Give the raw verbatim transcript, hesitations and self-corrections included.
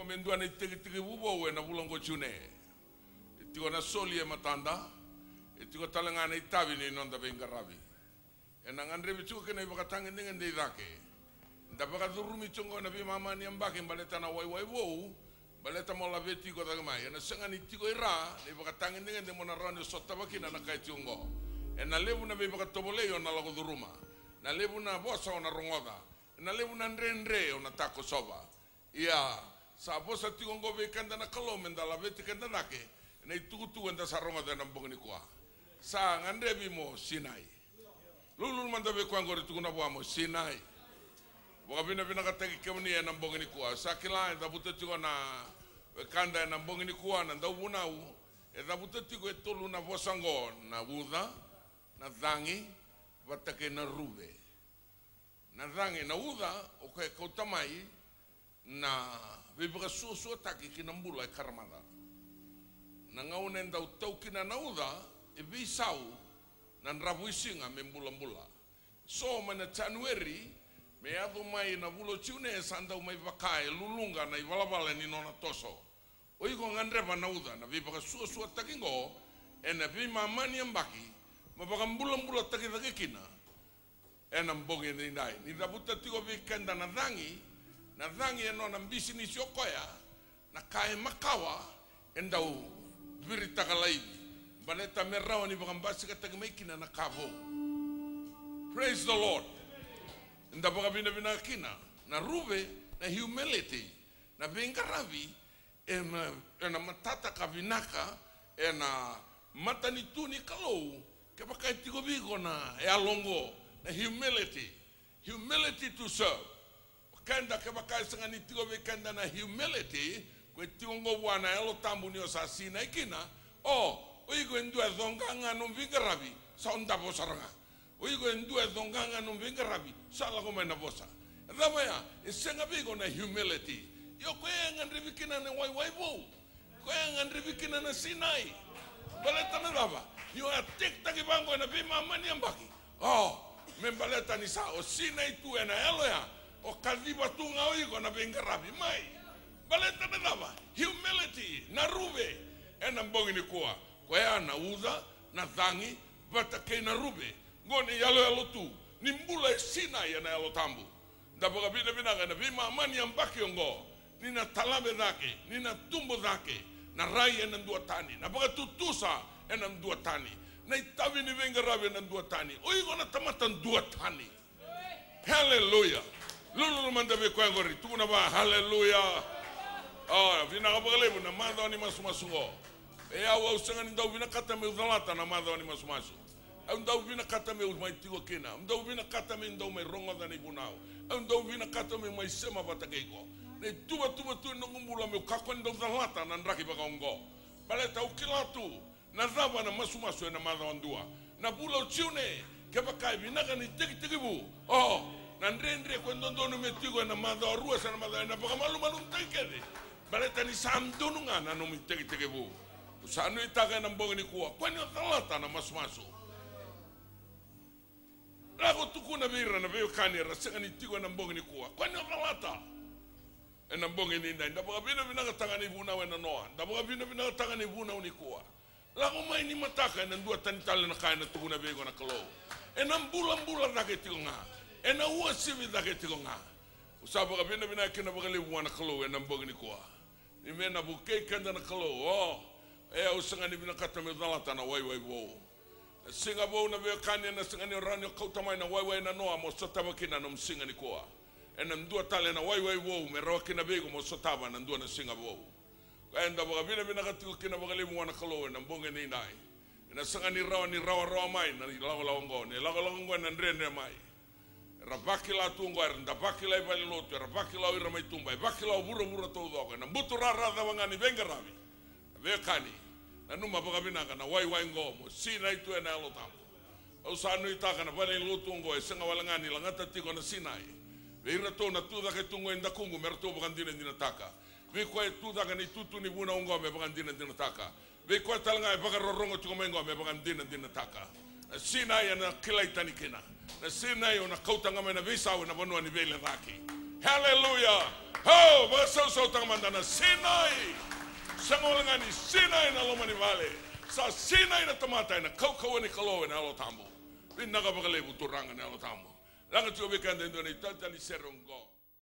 me dua na itekitekivu vou ena vula oqo o Jiune. E tiko na soli e matada, e tiko tale ga na itavi ni noda veiqaravi. Ena gadrevi tiko kina ivakatagedegede i cake. Da vakacurumi tiko oqo ena veimama ni yabaki baleta na waiwai vou, baleta mo laveti iko cake mai. Ena sega ni tiko i ra na ivakatagedegede mo na rawa ni sotava kina na ka e tiko oqo. Ena levu na veivakatovolei o na lako curuma. Na levu na vosa o na rogoca. Ena levu na dredre o na takosova. Ia, sa vosa tiko oqo vei keda na Kalou me da laveti keda cake ena itukutuku eda sa rogoca ena bogi nikua. Sa gadrevi mo sinai. Lululu mada vei koya oqori, tukuna vua mo sinai. Vakavinavinakataki kemuni ena bogi nikua. Sa kila e cavuta tiko na wekada ena bogi nikua na dauvunau. E cavuta tiko e tolu na vosa oqo, na uca, na cagi, vata kei na ruve. Na cagi, na uca, o koya e kauta mai na veivakasuasuataki ki na bula e karamaca. Na gauna e dau tau kina na uca, e veisau na dravuisiga me bulabula. So mai na Janueri me yaco mai na vula o Jiune, sa dau mai vaka e luluqa na ivalavala ni nona toso. O iko gadreva na uca, na veivakasuasuataki oqo ena veimama ni yabaki, mo vakabulabulataki cake kina ena bogi edaidai. Ni cavuta tiko vei keda na cagi, na cagi e nona bisinisi o koya, na ka e makawa e dau viritaka laivi, baleta me rawa ni vakabasikataki mai kina na ka vou. Praise the Lord. Eda vakavinavinaka kina. Na ruve, na humility, na veiqaravi, ena, ena matata ka vinaka ena matanitu ni Kalou, kevaka e tiko vei iko na yalo oqo, na humility. Humility to serve. O keda, kevaka e sega ni tiko vei keda na humility, ko e tiko oqo vua na Yalo Tabu ni o sa sinai kina, o, o iko e dua e coqa ga nomu veiqaravi, sa o davo sara ga. O iko e dua e coqa ga nomu veiqaravi, sa lako mai na vosa. E cava ya? E sega vei iko na humility. Ia o koya e gadrevi kina na waiwai vou. Koya e gadrevi kina na sinai. Baleta na cava? Ni o a tekitaki vaqo ena veimama ni yabaki. O, me baleta ni sa o sinai tu ena yalo ya, o kaciva tu ga o iko na veiqaravi mai. Baleta na cava? Humility, na ruve, ena bogi nikua. Koya na uca, na cagi, vata kei na ruve. Qo na iyaloyalo tu ni bula e sinai ena Yalo Tabu. Da vakavinavinaka ena veimama ni yabaki oqo, ni na talave cake, ni na tubu cake na rai ena duatani, na vakatutusa ena duatani, na itavi ni veiqaravi ena duatani. O iko na tamata duatani. Haleluya. Lululu mada vei koya oqori, tukuna vua, haleluya. O, vinaka vakalevu na macawa ni masumasu oqo. E au, au sega ni dau vinakata meu calata na macawa ni masumasu. Au dau vinakata meu mai tiko kina. Au dau vinakata meu dau mai rogoca na ivunau. Au dau vinakata meu mai sema vata kei iko. Na ituvatuva tu e noqu bula meu kakua ni dau calata na draki vaka oqo. Baleta au kila tu na cava na masumasu ena macawa dua. Na vula o Jiune, kevaka e vinaka ni tekitekivu, o, na dredre ko e dodonu me tiko ena macawa rua se na macawa, ena vakamalumalumutaki kece. Baleta ni sa donu ga na nomu itekitekivu. Au sa nuitaka ena bogi nikua, kua ni o calata na masumasu. Lako tukuna vei ira na veiwekani era sega ni tiko ena bogi nikua, kua ni o calata. Ena bogi nidai, da vakavinavinakataka na ivunau e nanoa, da vakavinavinakataka na ivunau nikua. Lako mai ni mataka, ena duatani tale na ka ena tukuna vei iko na Kalou. Ena bulabula cake tiko ga. Ena uasivi cake tiko ga. Au sa vakavinavinaka kina vakalevu vua na Kalou ena bogi nikua. Ni me na vukei keda na Kalou, o. E, au sega ni vinakata meu calata na waiwai vou. Na siga vou, na veiwekani, ena sega ni rawa ni o kauta mai na waiwai nanoa mo sotava kina na nomu siga nikua. Ena dua tale na waiwai vou me rawa kina vei iko mo sotava na dua na siga vou. Koya eda vakavinavinaka tiko kina vakalevu vua na Kalou ena bogi nidai. Ena sega ni rawa ni rawarawa mai na ilakolako oqo, na ilakolako oqo ena dredre mai. Era vakila tu oqo, era da vakila i valenilotu, era vakila o ira mai tuba, e vakila o vuravura taucoko, ena buturara cava ga ni veiqaravi. Na veiwekani, nanuma vakavinaka na waiwai oqo mo sinai tu ena Yalo Tabu. Au sa nuitaka na valenilotu oqo e sega wale ga ni lagata tiko na sinai. Vei iratou na tu cake tu oqo e dakuqu me ratou vakadinadinataka. Vei koya e tu cake na itutu ni vunau oqo me vakadinadinataka. Vei koya tale ga e vakarorogo tiko mai oqo me vakadinadinataka. Na sinai ena kilai tani kina. Na sinai o na kauta ga mai na veisau ena vanua ni veilecaki. Haleluya! Ho! Vakasausautaka mada na sinai. Sa gole ga ni sinai na loma ni vale. Sa sinai na tamata ena kaukauwa ni Kalou ena Yalo Tabu. Vinaka vakalevu Turaga na Yalo Tabu. Laga tiko vei keda e dua na italitali sere oqo.